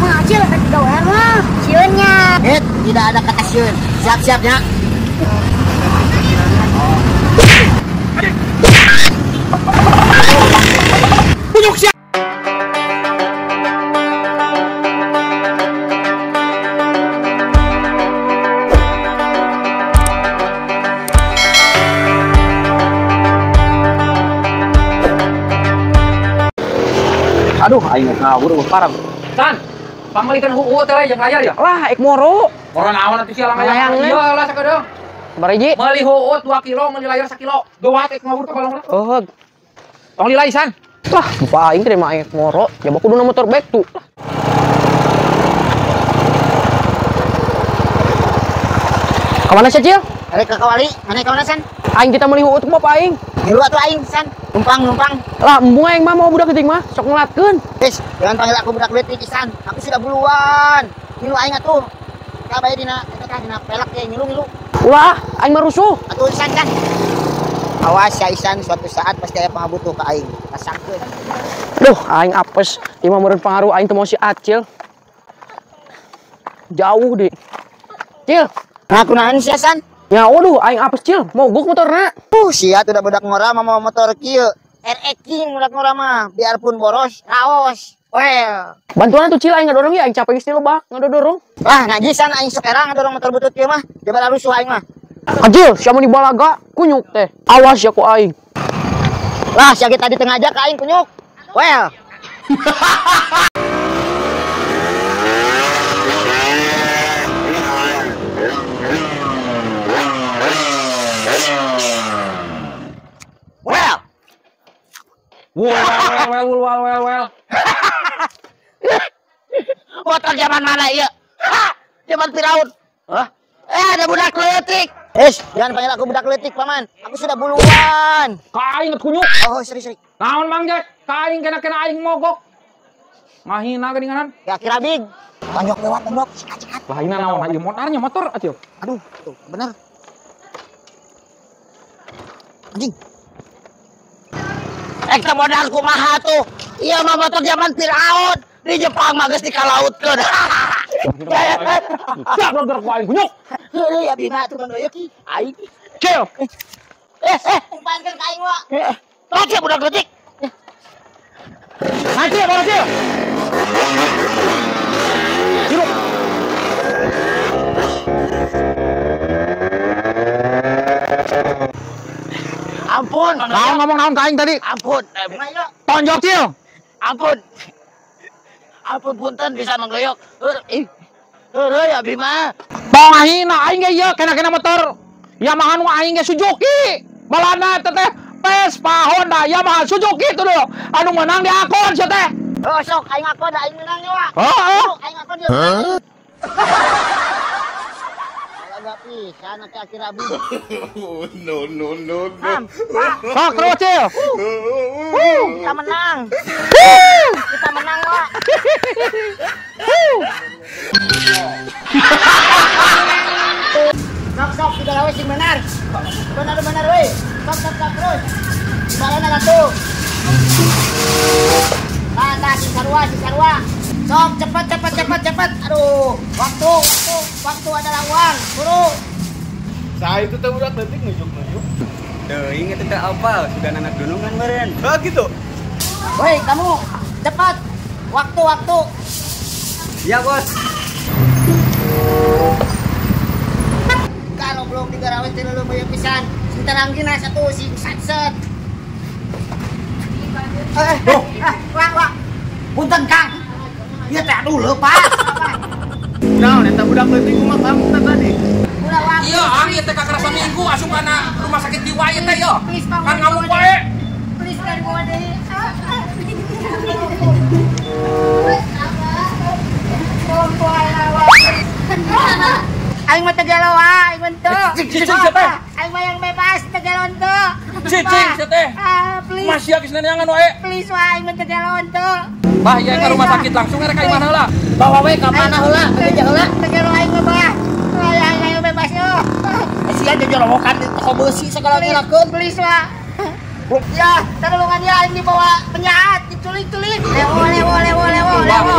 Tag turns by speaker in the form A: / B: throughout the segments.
A: Mang Acil rek digawean mah. Sieun nya.
B: Eh, tidak ada kata sieun. Siap-siapnya.
C: Kunyuk sia.
D: Aduh, aing ngawur parah.
C: San, pangmelikeun huhu teh jeung layar ya?
D: Lah, ek moro.
C: Moro naon atuh sia langayang. Iya lah sakedeung.
D: Bariji.
C: Meuli huhu 2 kilo, meuli layar sakilo. Doa ek ngawur teh balong.
D: Oh.
C: Tong lilai san.
D: Lah, bapak aing teh mah aing moro, jaba kuduna motor back tuh. Kamana sia, Cil?
B: Arek ka Kawali, mana ka mana san?
D: Aing kita meuli huhu teh bapak aing.
B: Ngilu atuh aing san. Numpang-numpang.
D: Lah, embung aing mah mau budak geuting mah, sok ngelatkeun.
B: Wis, jangan panggil aku budak leutik san. Aku sudah buluan. Ngilu aing atuh. Ka bae dina eta tah dina pelek ye ngilu-ngilu.
D: Ulah, aing mah rusuh.
B: Atuh san san. Awas ya Isan, suatu saat pasti aya pangabutuh ka aing. Rasakeun.
D: Duh, aing apes. Ieu mah meureun pangaruh aing teu mau si Acil. Jauh di. Cil.
B: Nah, kunaon sia san?
D: Ya waduh, aing apes Cil, mogok motorna.
B: Sia tuh budak ngora mah mau motor kieu. RX King budak ngora mah, biarpun boros, raos. Well.
D: Bantuan tuh Cil aing ngadorong ya, aing capek geus lebak ngadorong.
B: Lah, najisan aing sok era ngadorong motor butut kieu mah, jaba rusuh aing mah.
D: Acil, sia mun dibalaga kunyuk teh. Awas ya ku aing.
B: Lah, sia ge tadi teu ngajak ka aing kunyuk. Well. Well.
C: Well, well, well, well, well.
B: Motor zaman mana ieu? Zaman Firaun. Hah? Eh, ada budak leutik. Eh, jangan panggil aku budak leutik, Paman. Aku sudah buluan.
C: Ka aing kunyuk.
B: Oh, sorry, sorry.
C: Naon Mang Jack? Ka aing kena-kena aing mogok. Ngahina geuninganan.
B: Ya kira big. Tonjok lewat, tonjok. Sikat-sikat.
C: Lah hina naon ieu motornya motor atuh.
B: Aduh, tuh, bener. Anjing. Ekta modal kumaha tuh. Iya mah motor zaman Firaun. Di Jepang mah geus dikalautkeun.
C: Siap blogger ku aing kunyuk.
B: Heueuh ya bima tuh Bang Doyok ki. Aing.
C: Cil.
B: Umpankeun ka aing wa. Tolong sia budak leutik.
C: Mati bawa Cil. Hirup.
B: Ampun.
C: Naon ngomong naon ka aing tadi?
B: Ampun.
C: Tonjok Cil.
B: Ampun. Ampun punten bisa manggoyok. Heueuh ya Bima.
C: Tong ahina aing ge ieu kena-kena motor Yamaha nu aing ge Suzuki. Balana teh teh Vespa Honda Yamaha Suzuki tuh dulu. Anu menang di akun sia teh.
B: Oh sok aing akun da aing menang nya wa.
C: Heeh.
B: Aing akun dia. Hah? Agak pisan atuh akhir abi.
E: No no no no.
C: Sok terus Cil.
B: Kita menang. Kita menang, Wak. Sok sok tidak lawe sing benar. Benar-benar we. Sok sok sok terus. Balana atuh. Nah, tah si sarua, si sarua. Sok cepat cepat cepat cepat. Aduh, waktu waktu waktu adalah uang. Buru.
E: Saya itu teh budak leutik nunjuk-nunjuk.
F: Teuing eta teh apal, sudah anak dunungan meureun.
E: Hah gitu.
B: Woi, kamu cepat. Waktu waktu.
F: Ya, Bos.
B: Kalau belum digarawet teh leuleum bae pisan. Sing teranggina satu sing satset. Wah, wah. Punten, Kang. Ieu teh aduh leupas.
E: Naon eta budak leutik kumaha kamu tadi?
C: Iya, ang ieu teh kakara saminggu asup kana rumah sakit jiwa ieu teh yo. Kan ngamuk wae.
A: Please kan gua deui.
B: Aing mah teu gelo aing mah teu.
C: Cicing sia teh.
B: Aing mah yang bebas teu gelo teu.
C: Cicing sia teh.
B: Please.
C: Masih geus neneangan wae.
B: Please wae aing mah teu gelo teu.
C: Bah, ieu ka rumah sakit langsung rek ka imah heula.
B: Bawa we ka mana heula? Beja heula. Teu gelo aing mah bah. Aing aing bebas yo.
G: Sia jajorowokan di toko beusi segala ngelakeun.
B: Please wae. Ya, tarulungan ya aing dibawa penjahat, diculik-culik.
A: Lewo lewo lewo lewo lewo.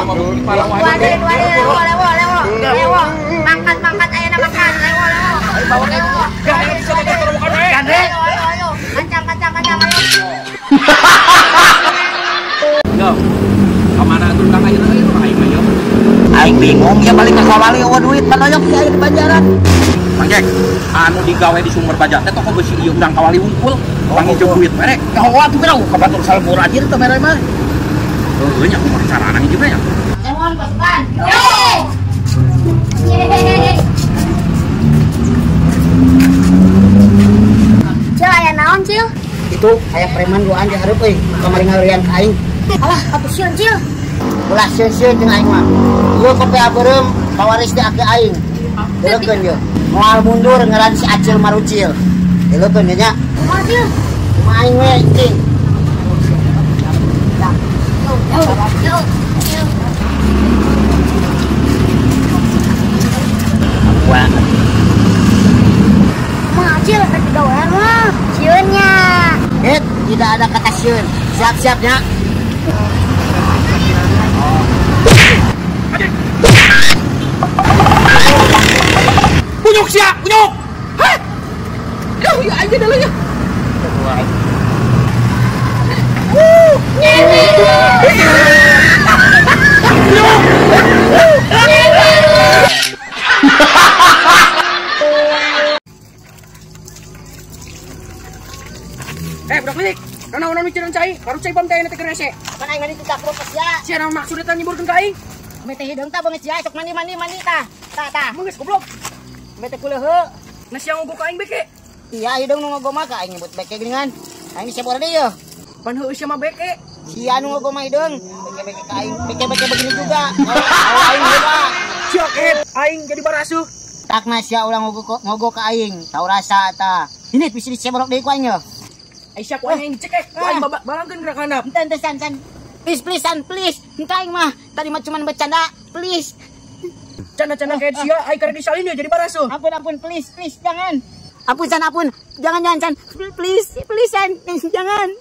A: Dua deh, lewo lewo lewo. Lewo. Mangkat mangkat ayeuna makan. Lewo lewo.
B: Bawa ka itu.
A: Ayo ayo ayo. Kancang kancang kancang ayo.
C: Yo. Kamana atuh kang ayeuna euy aing mah yo.
B: Aing bingung ya balik ke Kawali eueuh duit panoyok si aing di Banjaran.
C: Mang Jack, anu digawe di sumber baja teh toko besi ieu urang Kawali wungkul. Pangijeu duit merek.
B: Nyaho atuh kira ka batur salbur anjir teh mere mah.
C: Heueuh nya kumaha carana ngijeu nya.
A: Mohon pasukan. Cil aya naon Cil?
B: Itu aya preman duaan di hareup euy, kamari ngalian ka aing.
A: Alah, atuh sieun Cil.
B: Ulah sieun-sieun jeung aing mah. Ieu kopi abeureum pawaris di aki aing. Deukeun ieu. Moal mundur ngaran si Acil Marucil. Deukeun nya.
A: Kumaha Cil?
B: Kumaha aing we cing.
A: Wah. Kumaha Cil rek digawean mah. Sieunnya.
B: Eh, tidak ada kata sieun. Siap-siap nya.
C: Punyuk sia, punyuk. Hah? Duh, ya aja dah ya. Eh, budak leutik. Naon mikiran cai? Baru cai bom teh teh rese.
B: Pan aing mandi teh proses ya.
D: Sia naon maksudna teh nyiburkeun ka aing?
B: Ame teh hideung tah beungeut sia sok mandi mandi mandi tah. Tah tah.
D: Mun geus goblok.
B: Ame teh kuleuheu.
D: Nah sia ngogo ka aing beke.
B: Iya hideung nu ngogo mah ka aing nyebut beke geuningan. Aing disebor deui yeuh.
D: Pan heueuh sia mah beke.
B: Sia nu ngogo mah hideung. Beke-beke ka aing, beke-beke begini juga. Aing heula.
D: Sia ket aing jadi barasuh.
B: Takna sia ulah ngogo ka aing, tau rasa tah. Ini bisa diseborok deui ku aing yeuh.
D: Aisyah ku aing dicekek, ku aing balangkeun gerak handap.
B: Ente ente san san. Please please san please. Ente aing mah tadi mah cuman bercanda, please.
D: Canda-canda kayak sia aing karek disalin ya jadi barasuh.
B: Ampun ampun please please jangan. Ampun san ampun. Jangan jangan san. Please please san jangan.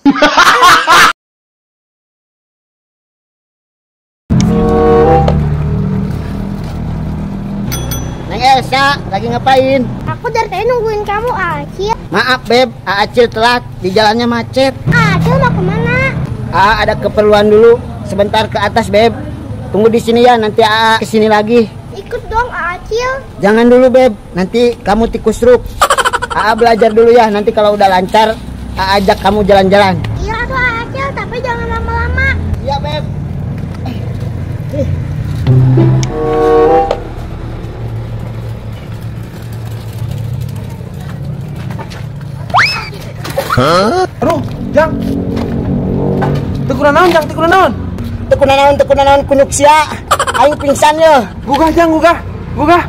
B: Neng Elsa, lagi ngapain?
A: Aku dari tadi nungguin kamu, Acil.
B: Maaf, Beb, Acil telat. Di jalannya macet.
A: Acil mau kemana?
B: Ada keperluan dulu. Sebentar ke atas, Beb. Tunggu di sini ya, nanti AA kesini lagi.
A: Ikut dong, Acil.
B: Jangan dulu, Beb. Nanti kamu tikus ruk. AA belajar dulu ya. Nanti kalau udah lancar, AA ajak kamu jalan-jalan.
A: Iya, tuh Acil, tapi jangan lama-lama.
B: Iya, Beb.
E: Hah? Aduh, Jang. Teu kunaon, Jang, teu kunaon.
B: Teu kunaon, teu kunaon kunyuk sia. Aing pingsan ye.
E: Gugah, Jang, gugah. Gugah.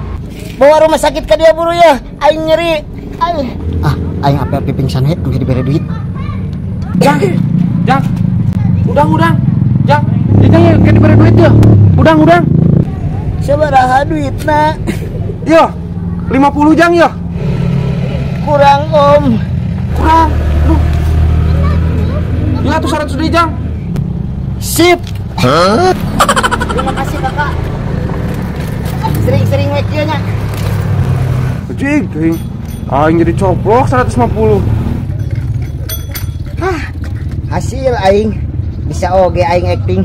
B: Bawa rumah sakit ke dia buru ye. Aing nyeri. Aing. Ah, aing ape-ape pingsan he, engke dibere duit.
E: Jang. Jang. Udang, udang. Jang, Jang ye engke dibere duit ye. Udang, udang.
B: Sabaraha duitna?
E: Yo, 50 Jang yo.
B: Kurang, Om.
E: Kurang. Ya tuh 100 deui, Jang.
B: Sip. Hah? Terima kasih, Kakak. Sering-sering we kieu nya.
E: Jig, teuing. Aing jadi coplok 150.
B: Hah. Hasil aing bisa oge aing acting.